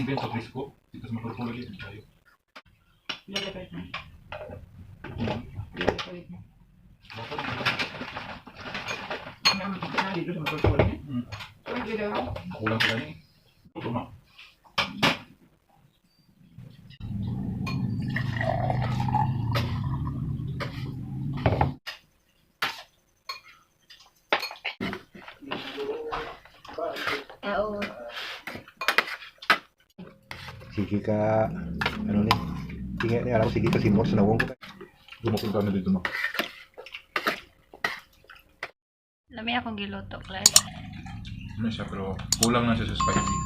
Even sa Frisco, dito sa Matulpo lagi. Tayo. Pila ba kayo mo? Pila ba kayo mo? Ano ang na dito sa matultol niya? Ay, dito. Kulang sila ni. Ito na. Oo. Sige ka, ano ni? Sige, ni alam ko sige ka simor sa nawong ko. Dumukol kami dito no. Lami akong giluto, Clark. Ano siya, pero kulang na siya sa spicy.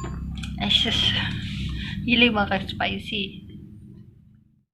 Ay, sus. Hili ba ka spicy?